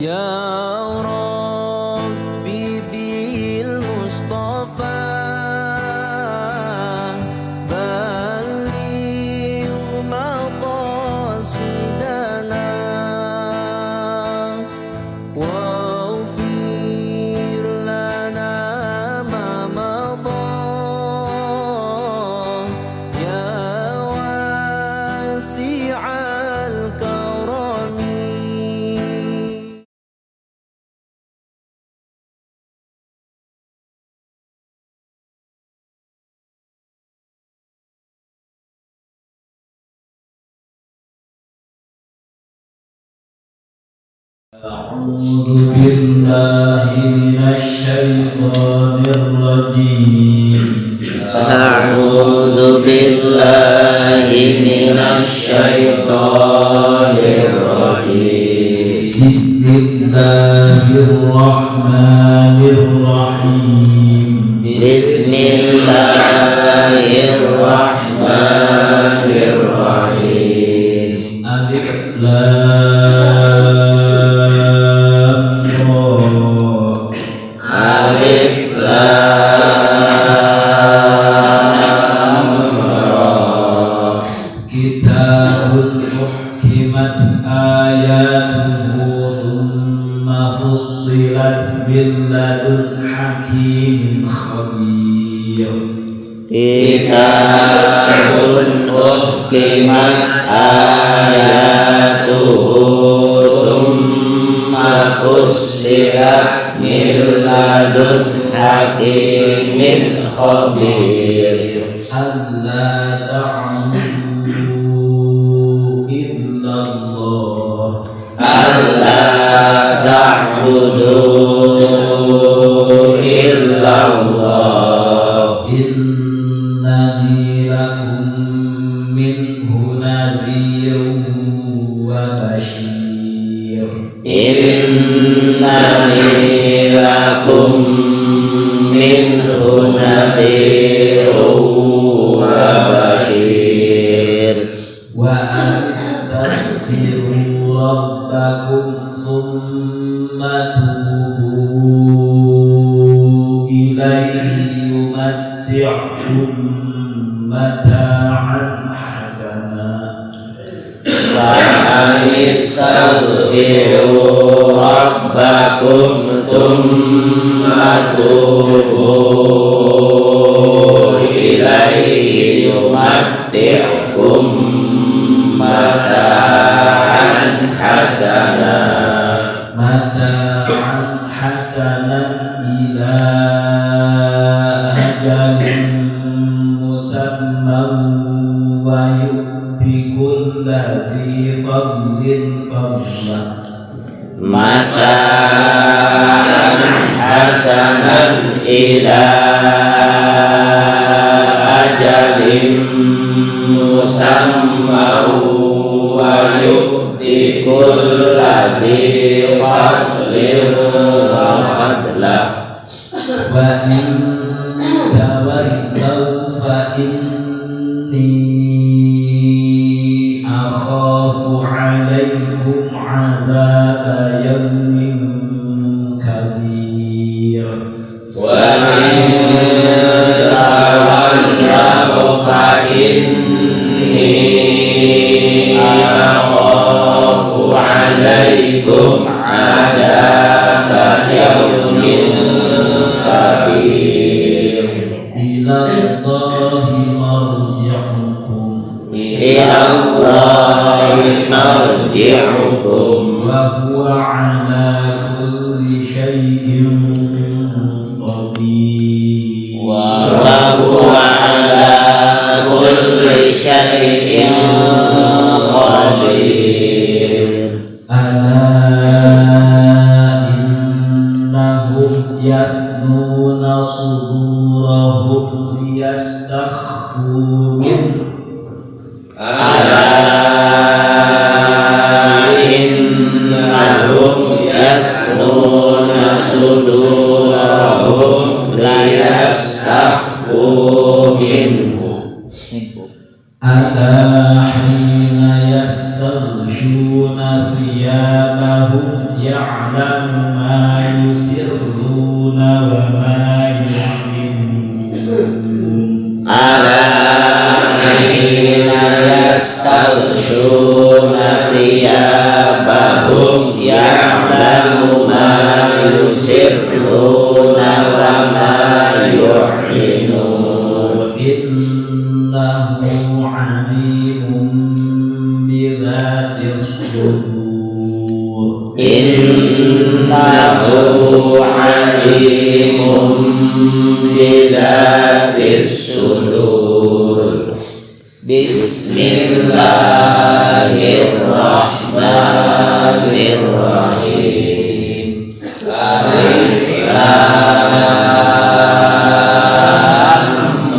يا ربي بالمصطفى بلغ مقاصدنا واغفر لنا ما مضى يا واسع الكرم. أعوذ بالله من الشيطان الرجيم. أعوذ بالله من الشيطان الرجيم. بسم الله الرحمن الرحيم. بسم الله الرحمن الرحيم. ألف لام را. ألف لام را. كتاب أحكمت آياته ثم فصلت من لدن حكيم خبير. كتاب أحكمت آياته ثم فصلت من لدن حكيم خبير. ألا تعبدوا إلا الله. ألا تعبدوا إلا الله. إنني لكم منه نذير وبشير. إنني لكم منه نذير وبشير. وأن استغفروا ربكم ثم توبوا إليه يمتعكم متاعا حسنا. وأن استغفروا ربكم ثم توبوا إليه يمتعكم متاعا حسنا. متاعا حسنا إلى أجل مسمى ويؤت كل ذي فضل فضله. متاعا حسنا إلى أجل مسمى ويؤت كل ذي فضل فضله. وإن تولوا فإني أخاف عليكم عذاب يوم كبير. وإن تولوا فإني أخاف عليكم عذاب يوم كبير. إلى الله مرجعكم. إلى الله مرجعكم. وهو على كل شيء قدير. وهو على كل شيء قدير. ألا إنهم يثنون صدورهم ليستخفوا منه. ألا إنهم يثنون صدورهم ليستخفوا منه. ألا حين يستغشون ثيابهم يعلم Ya'lamu ma yusirruna wa ma yu'linun. Ala hina yastaghshuna thiyabahum ya'lamu ma yusirruna wa ma yu'linun. Innahu 'alimun bidzatis sudur. Innahu 'alimun bidzatis sudur. Bismillahirrahmanirrahim. Alif Lam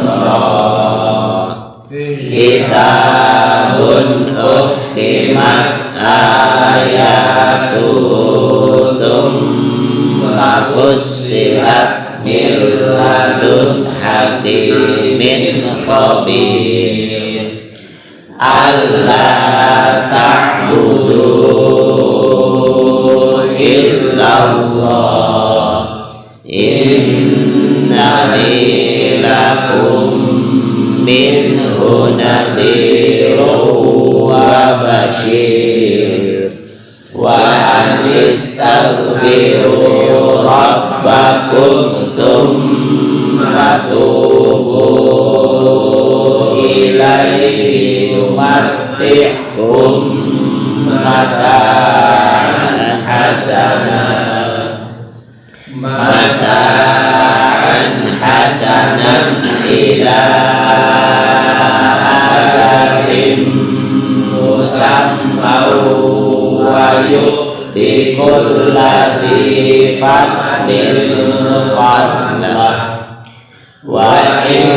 Ra. Kitabun uhkimat ayatuhu tsumma fussilat min ladun hakimin khabir. Alla ta'budu illallah innani lakum minhu nadhirun wa basyir. Wa an istaghfiru rabbakum tsumma tubu ilaihi yumatti'kum mata'an hasanan ila ajalin musamma wa yu'ti kulla dzi fadlin fadlah. Wa in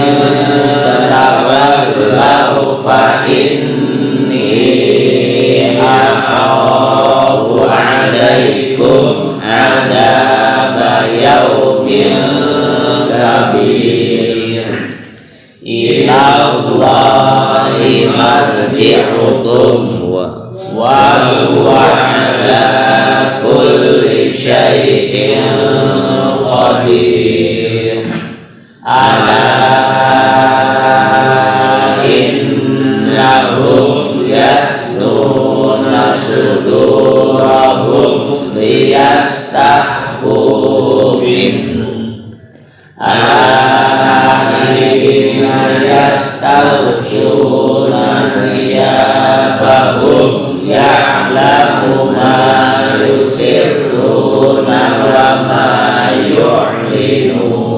tawallaw fa inni akhafu 'alaikum 'adzaba yaumin kabir. Ila Allahi marji'ukum wa huwa 'ala kulli syai'in qadir. Ala innahum yathnuna sudurahum liyastakhfu minhu. Ala hina yastaghshuna thiyabahum ya'lamu ma yusirruna wa ma yu'linun.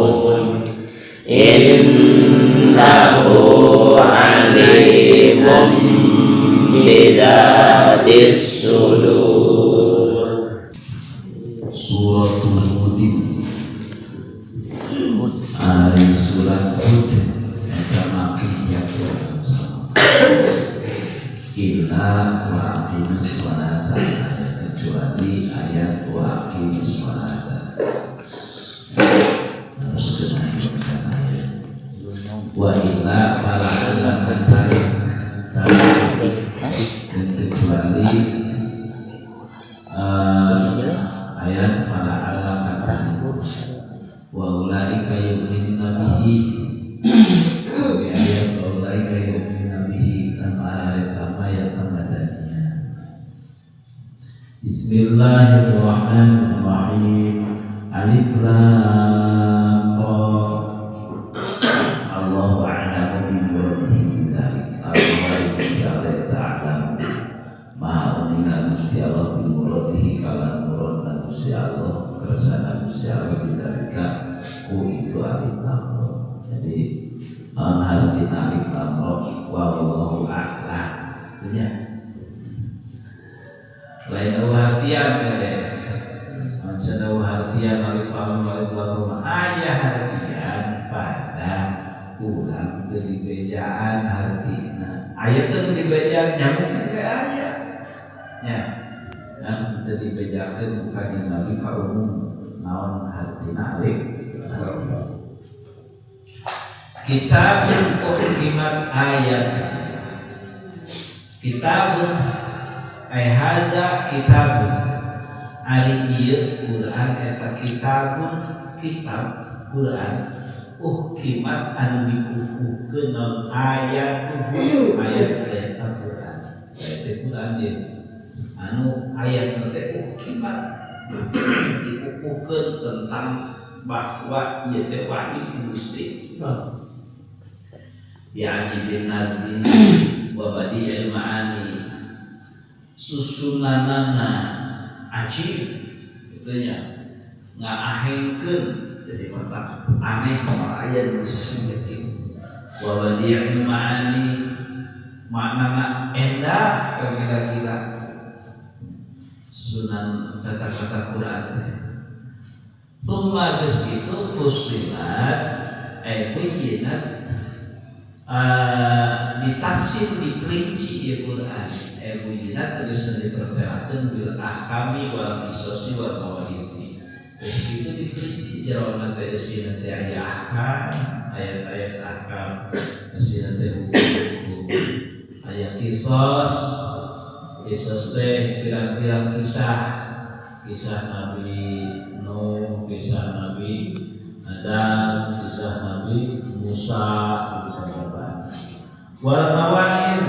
Innahu 'alimun bidzatis sudur. Suratul Hud. Ari surat Hud eta makiyah illa wa aqimis sholata, kecuali ayat wa aqimis sholata. Harus kena ayat wa illa fala'alla tarik dan kecuali ayat fala'alla tarik wa ulaika yu'minuna bihi. Ayat wa ulaika yu'minuna bihi nama ayat madaniyah. Bismillahirrahmanirrahim. Alif Lam Ra. Allahu a'lamu bi muradihi bidzalik. Allahu ta'ala Maha uninga Gusti Allah bi muradihi kalan muradna Gusti Allah kersana Gusti Allah bidzalika ku itu alif lam ra. Jadi an harfina alif lam ra wallahu a'lam. Nya. Lain artian ya. Maksudna artian alif lam ra alif lam ra aya artian pada urang teu dibejaan hartina. Aya teu dibejaan nyambung ke aya. Nya. Nah, teu dibejakeun ku kanjeng Nabi ka umum naon hartina alif lam ra. Kitabun uhkimat ayat. Kitabun ay haza kitabun. Ari ieu Quran eta kitabun kitab Quran uhkimat anu dikukuhkeun naon ayat ayat Al-Quran. Ayat Quran ieu anu ayat teh uhkimat dikukuhkeun tentang bahwa ieu teh wahyu ti Gusti. Bi'ajibin nadmi wa badi'il ma'ani susunanana ajib itunya ngaahengkeun jadi mata aneh malah aya di sisi kitu wa badi'il ma'ani maknana endah kira-kira susunan kata-kata Quran teh. Tsumma geus kitu fussilat ay buyyinat ditafsir diperinci ya Quran buyyinat terus diperterakeun bil ahkami wal qisosi wal mawaditi terus itu diperinci jawaban teh eusina teh aya ahkam ayat-ayat ahkam eusina teh hukum aya kisos kisos teh pirang-pirang kisah kisah Nabi Nuh, kisah Nabi Adam, kisah Nabi Musa, kisah Bapak. Wal mawaid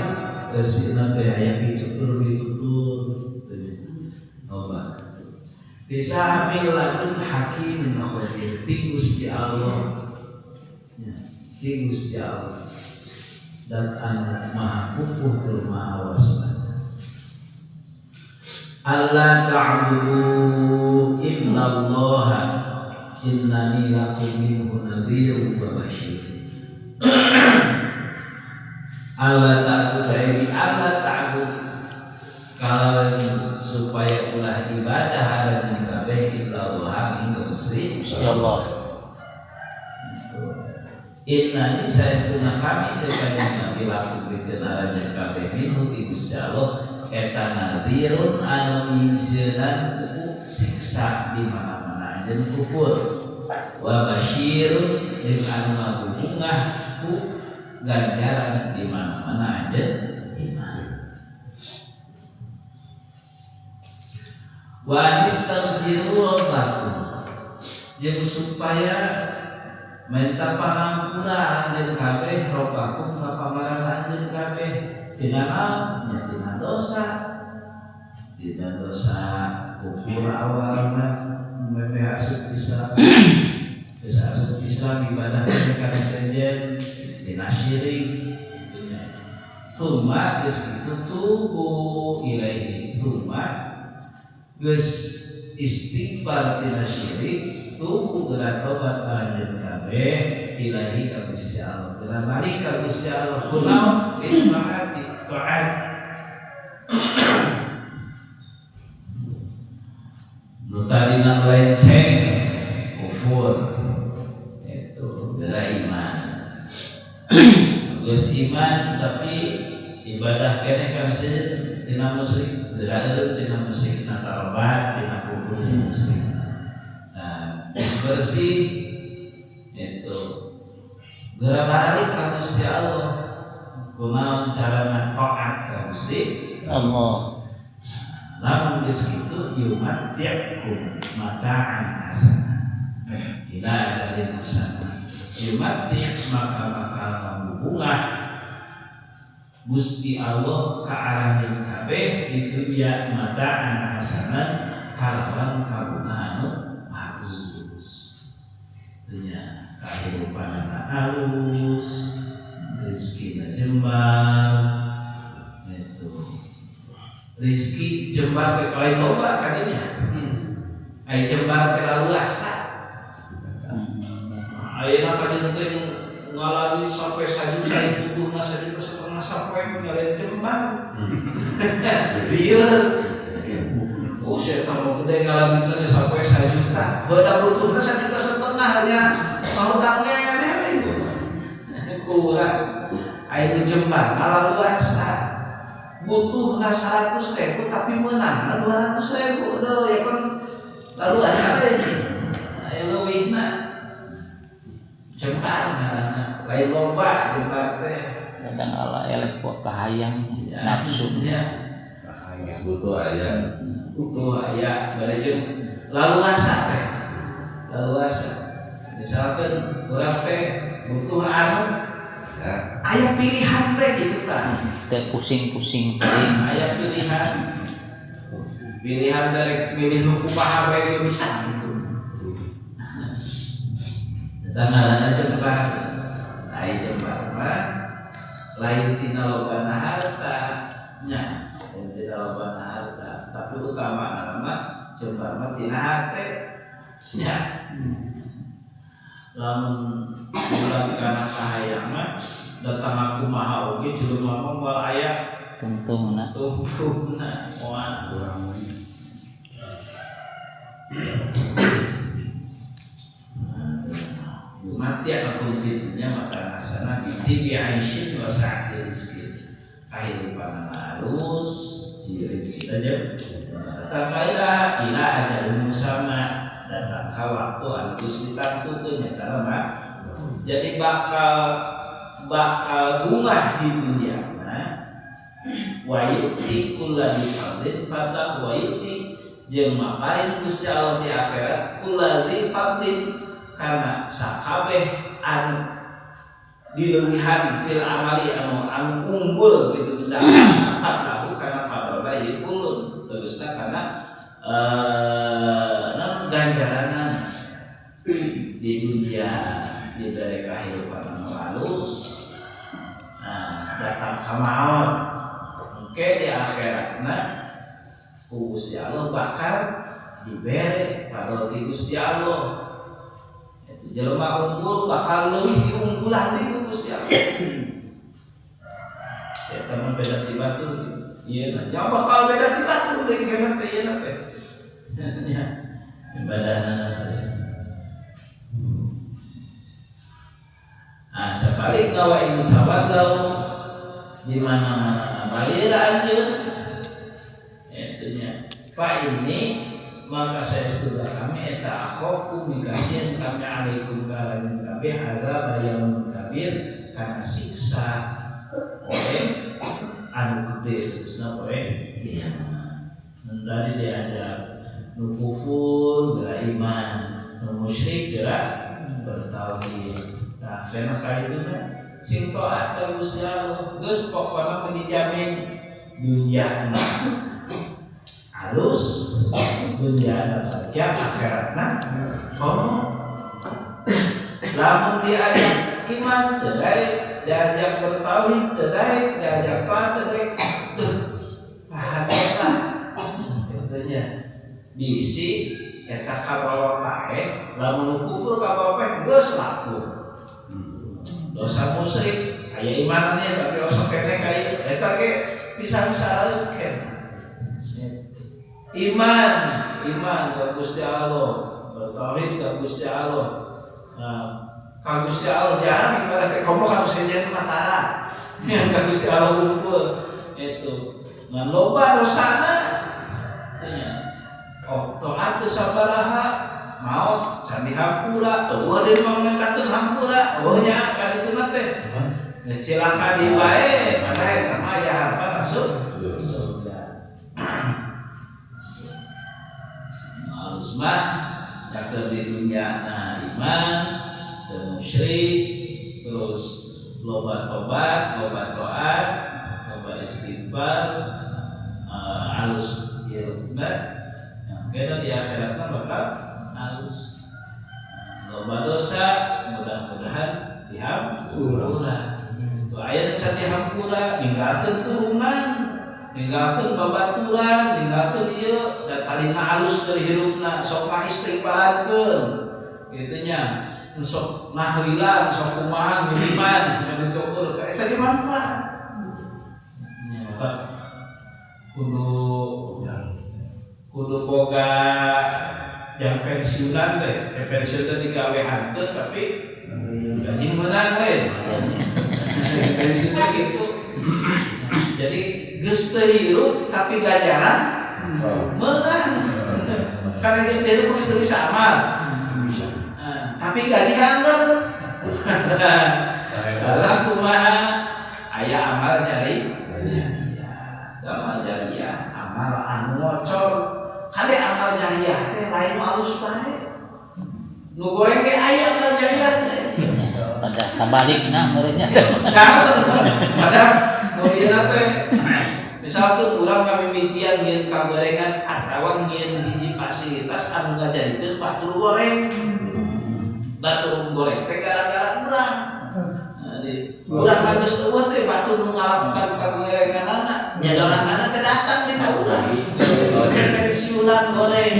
eusina teh aya pitutur-pitutur loba. Kisah min ladun hakimin khabir ti Gusti Allah. Ya, ti Gusti Allah. Dan anu maha kukuh tur maha waspada. Allah ta'budu illallaha innani lakum minhu nadhirun wa basyir. Allah ta'budu Allah ta'budu kalau supaya ulah ibadah ada di kabeh illallah hingga Gusti Allah. Innani saestuna kami teh kanjeng Nabi lakum pikeun aranjeun kabeh minhu ti Gusti Allah eta nadhirun anu nyingsieunan ku siksa di mana-mana anjeun kufur wa basyirun jeung anu ngabungah ku ganjaran di mana-mana anjeun iman. Wa astaghfiru rabbakum jeung supaya minta pangampura anjeun kabeh rabbakum ka pangeran anjeun kabeh tina naon nya tina dosa kufur awalna memeh asup Islam bisa asup Islam ibadah kana sejen dina syirik tsumma geus kitu tubu ilaihi tsumma geus istighfar tina syirik tubu geura tobat anjeun kabeh ilahi ka Gusti Allah geura balik ka Gusti Allah kunaon bil taati taat nu tadina melenceng kufur itu geura iman geus iman tapi ibadah keneh ka sejen tina musyrik geura eureun tina musyrik na tarobat tina kufur musyrik. Nah bersih itu geura balik ka Gusti Allah kunaon carana taat ka Gusti Allah. Lamun geus kitu yumatti'kum mata'an hasanah ila ajalin musamma yumatti' maka bakal ngabungah Gusti Allah ka aranjeun kabeh di dunya mata'an hasanah kalawan kabungah anu bagus. Nya kahirupanana halus, rezekina jembar itu. Rezeki jembar teh lain loba kadinya. Ai jembar teh laluasa. Ayeuna kadieu teh ngalami sampai 1 juta butuhna 1,5 juta sampai ngalain jembar. Lieur. Oh, saya tahu gede ngalamin teh sampai 1 juta. Beuda butuhna 1,5 juta nya mau tangnya kurang. Ai jembar laluasa. Butuhna 100.000 tapi meunangna 200.000 aduh ya kan laluasa teh. Aya leuwihna jembar ngaranna lain lomba jembar teh. Kadang ala eleh ku kahayang nafsunya. Kahayang butuh aya Tuh aya bari jeung laluasa teh. Laluasa. Misalkan urang teh butuh anu aya pilihan teh gitu tah. Teh pusing-pusing teuing. Aya pilihan. Pilihan dari milih nu kumaha we ge bisa gitu. Eta ngaranna jembar. Ai jembar mah lain tina lobana harta nya, lain tina lobana harta, tapi utama mah jembar mah tina hate nya. Lamun urang kana kahayang mah datang kumaha oge jelema mah moal aya tungtungna. Tungtungna moal. Mati aku fitnya maka hasanah binti bi'aishin wa sa'ati rizki. Kehidupan halus di rezeki saja. Takailah ila ajalun musamma, datang ka waktu anu geus ditantukeun nya mah. Jadi bakal bunga di dunia mah. Wa yu'ti kulladzi fadlin fadlah wa yu'ti jeung maparin Gusti Allah di akhirat kulladzi fadlin karena sakabeh anu dileuwihan fil amali anu unggul gitu benda fadlahu karena fadla ieu kulun terusna karena naon ganjaranna di dunia diberi kehidupan anu halus. Nah, datang ka maot engke di akhiratna ku Gusti Allah bakal dibere fadl ti Gusti Allah. Jelema unggul bakal leuwih diunggulan di ku Gusti Allah. Eta mah beda ti batur ieu na. Nya bakal beda ti batur deui kana teh ieu na teh. Nya ibadahna teh. Ah sabalikna wa in tawallau di mana-mana balir anjeun eta nya. Fa ini maka saya sudah kami eta akhofu mikasian kami alaikum kalamin kabeh azab yaumul kabir karena siksa oleh anu gede terusna poe kiamat. Tadi diajak nu kufur geura iman, nu musyrik geura bertauhid. Tah cenah ka itu mah sing taat ka Gusti Allah geus pokona mah dijamin dunia halus dunia saja akhiratna komo. Lamun diajak iman teu daek, diajak bertauhid teu daek, diajak taat teu daek, pahatna katanya bisi eta kabawa paeh, lamun kufur kabawa paeh geus laku. Dosa musyrik aya imannya tapi osok keneh ka ieu eta ge bisa-bisa keneh. Iman ka Gusti Allah, bertauhid ka Gusti Allah. Nah, ka Gusti Allah jarang ibadah teh komo ka sejen matara. Ka Gusti Allah unggul itu. Ngan loba dosana tanya. Oh, taat teu sabaraha, maot can dihampura, eueuh deui mangmentakeun hampura, eueuh nya ka ditu mah teh. Geus cilaka di bae, padahal eta mah aya harta masuk surga. Harus mah yakter di dunia nah iman, teu musyrik, terus loba tobat, loba taat, loba istighfar, alus hirupna. Nah, kena di akhiratna bakal alus. Loba dosa mudah-mudahan dihampura. Tuh aya can dihampura, ninggalkeun turunan, ninggalkeun babaturan, ninggalkeun ieu da talina halus dari hirupna, sok mah istighfarankeun kitu nya, sok nahlilan, sok kumaha ngiriman, anu cukur eta ge manfaat. Nya maka kudu boga yang pensiunan teh, pensiun teh digawe henteu tapi gaji meunang we. Pensiun teh kitu. Jadi geus teu hirup tapi ganjaran meunang. Karena geus teu hirup geus teu bisa amal. Bisa. Nah, tapi gaji angger. Karena kumaha aya amal jariah. Amal jariah, amal anu ngocor. jahiliah teh lain nu alus bae. Nu goreng ge aya ka jahiliah teh. Pada sabalikna meureunnya. Nah, padahal nu ieu teh misalkan urang kamimitian ngieun kagorengan atawa ngieun hiji fasilitas anu ngajadikeun batur goreng. Batur goreng teh gara-gara urang. Jadi urang geus eueuh teh batur nu ngalakukan kagorenganana. Nya doranganna teh datang di ka urang. Pensiunan goreng.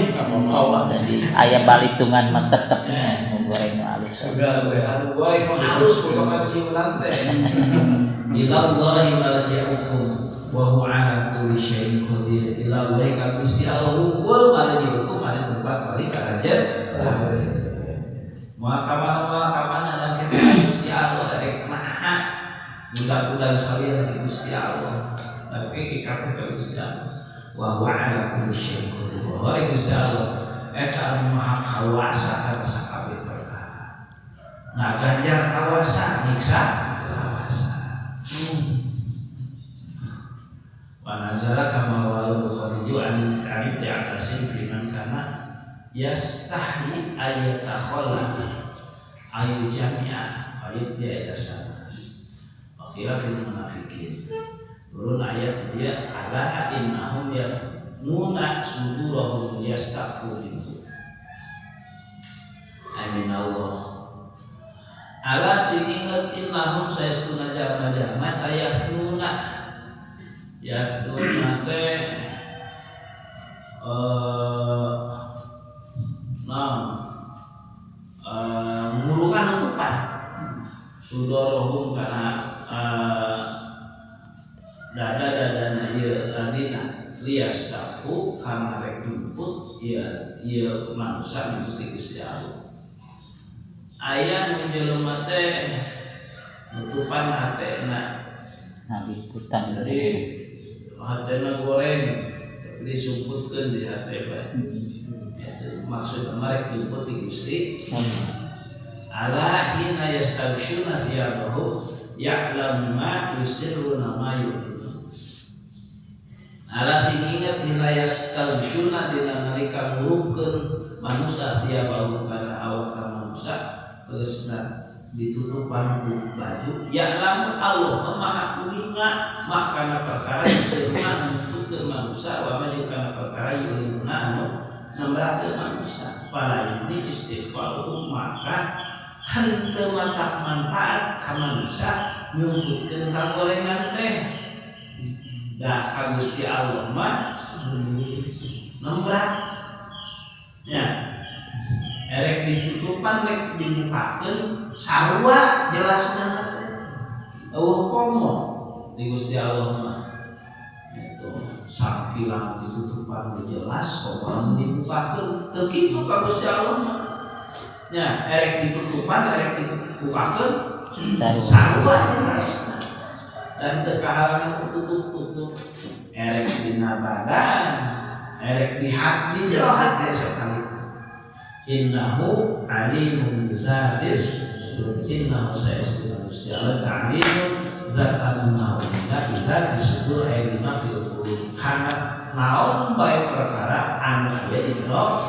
Jadi aya balitungan mah tetepnya nu goreng nu alus. Anu goreng nu halus boga pensiunan teh. Ilallahi marji'ukum wa huwa ala kulli syai'in qadir. Ilallahi ka Gusti Allah hungkul marji'ukum ari tempat balik ka anjeun. Moal ka mana moal ka mana dan kita Gusti Allah rek naha budak-budak salian ti Gusti Allah. Tapi kabeh ka Gusti Allah. Wa huwa ala kulli syai'in qadir. Wa huwa Gusti Allah eta anu maha kawasa kana sakabeh perkara. Ngaganjar kawasa nyiksa kawasa. Wa nazala kama wal Bukhari an Ibnu Abbas fi man kana yastahyi ayatakhalla ayu jami'ah ayat dia ila sama. Wa qila fil munafiqin. Turun ayat dia ala innahum yasnuna sudurahum yastaqu minhu. Amin Allah. Ala sing inget innahum saestuna jalma-jalma tayasnuna yasnuna teh ngurukan nutupan sudorohum kana dada-dadana ieu ladina liyastafu kana rek nyumput ieu manusa nyumput Gusti Allah. Aya nu jelema teh nutupan hatena Ngaliputan. Jadi hatena goreng tapi disumputkeun di hate bae. Itu maksud mereka nyumput di Gusti. Ala hina yastabshuna thiyabahu ya'lamu ma yusirruna ma yu'linu. Ala sing inget hina yastabshuna dina nalika nguruhkeun manusa thiyabahu kana awak manusa geusna ditutupan ku baju ya'lamu Allah maha uninga makana perkara yusirruna nutukeun manusa wa ma kana perkara yu'linuna anu nembrakeun manusa. Pala ini istighfaruhum maka henteu mata manfaat ka manusa nyumputkeun kagorengan teh. Da ka Gusti Allah mah nembrak nya erek ditutupan rek dibukakeun sarua jelasna teh eueuh komo di Gusti Allah mah itu sakilang ditutupan jelas komo dibukakeun teu kitu ka Gusti Allah mah nya erek ditutupan erek dibukakeun sarua jelas dan teu kahalangan tutup-tutup erek dina badan erek di hati jero hati sekali. Innahu alimun bizatis innahu saestuna Gusti Allah alimun zat anu maha bizatis sudur ilma fil qulub kana naon bae perkara anu aya di jero